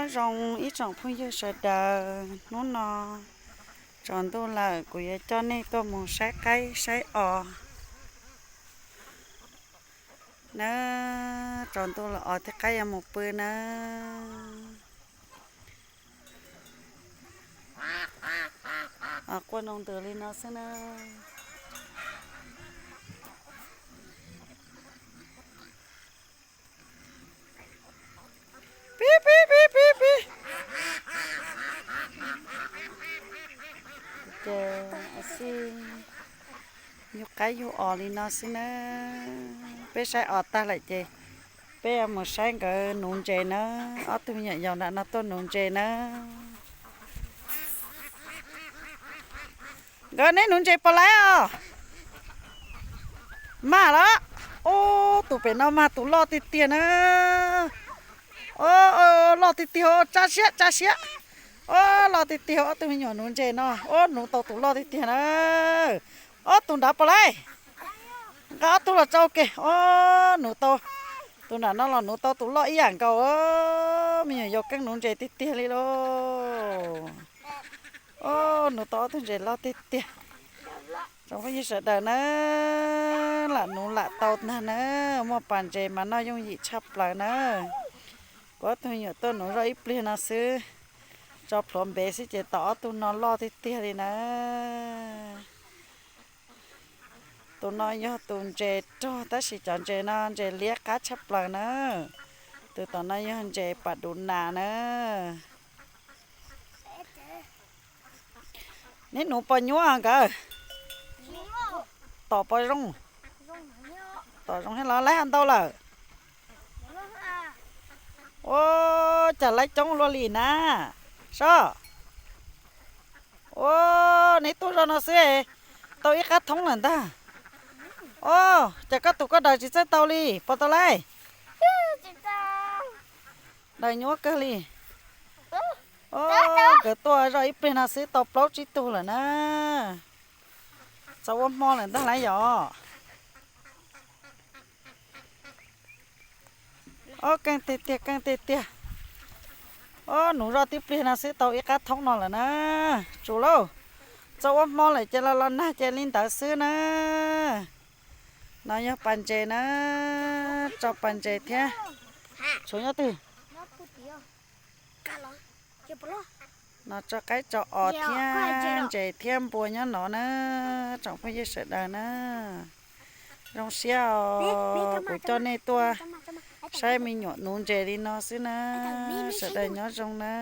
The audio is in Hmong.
Nyob zoo ib tsoom phooj ywg sawv daws, hnub no tsaus ntuj lawm kuv yuav coj nej tuaj mus saib qaib saib os nawb. Tsaus ntuj los os thiab qaib yuav mus pw nawb. Quaj nroo ntws li no xwb nawb. Pib pib pib pib pib. Ces xij yug qaib yug os li no xwb nawb. Peb saib os tag lawm ces peb yuav mus saib nkawd nuv ntses nawb. Ob tug me nyuam yaus nram no tuaj nuv ntses nawb. Nkawd neb nuv ntses puas laiv os? Mag lawm. Ub, tus pem no mas tus loj tiag tiag na. Loj tiag tiag, tsa siab tsa siab. Loj tiag tiag, ob tug me nyuam nuv ntses no, ub, nuv tau tus loj tiag tiag na. Ob tug nrad puas laiv? Nqa ob tug los tso ke. Ub, nuv tau, tus nram no los nuv tau tus loj ib yam nkaus. Me nyuam yaus keej nuv ntses tiag tiag li lauj. Ub, nuv tau ob tug ntses loj tiag tiag. Tsoom phooj ywg sawv daws na, lam nuv lam tau ntag na. Muaj pas ntses mas noj yooj yim tshaj plaws na. Kuv ob tug me nyuam tuaj nuv zoj ib pliag no xwb, tso plhuav npev xwb ces tau ob tug no loj tiag tiag li na. Tus no yog tus ntses rog tab sis cov ntses no ntses liab qab tshaj plaws na. Tus tom no yog ntses pas duv nas na. Neb nuv pos nyuaj nkawd? Tom pos zoo? Tom zoo thiab los laib ntau lawm? Ua cas laib coob luaj li na? Sob, ua, neb tuaj zoj no xwb tau ib qab thoob lawm ntag. Ua, cas koj tus koj daws tsis txawj tau li, pos tau laiv? Daws nyuaj kawg li. Ua, nkawd tuaj zoj ib pliag no xwb tau plaub tsib tug lawm na. Txog ua hmo lawm ntag lauj yom. Ua, keej tiag tiag, keej tiag tiag. Ua, nuv zoj tib pliag no xwb tau ib qab thoob no lawm na. Tsum lauj, txog ua hmo lawm ces los los nag ces li ntawd xwb na. No yog pas ntses na, tso pas ntses thiab. Tshuav nyob twg? No tso qaib tso os thiab ntses thiab npua nyob no na, tsoom phooj ywg sawv daws na. Zoo siab os, kuv coj nej tuaj saib me nyuam nuv ntses li no xwb na. Sawv daws nyob zoo na.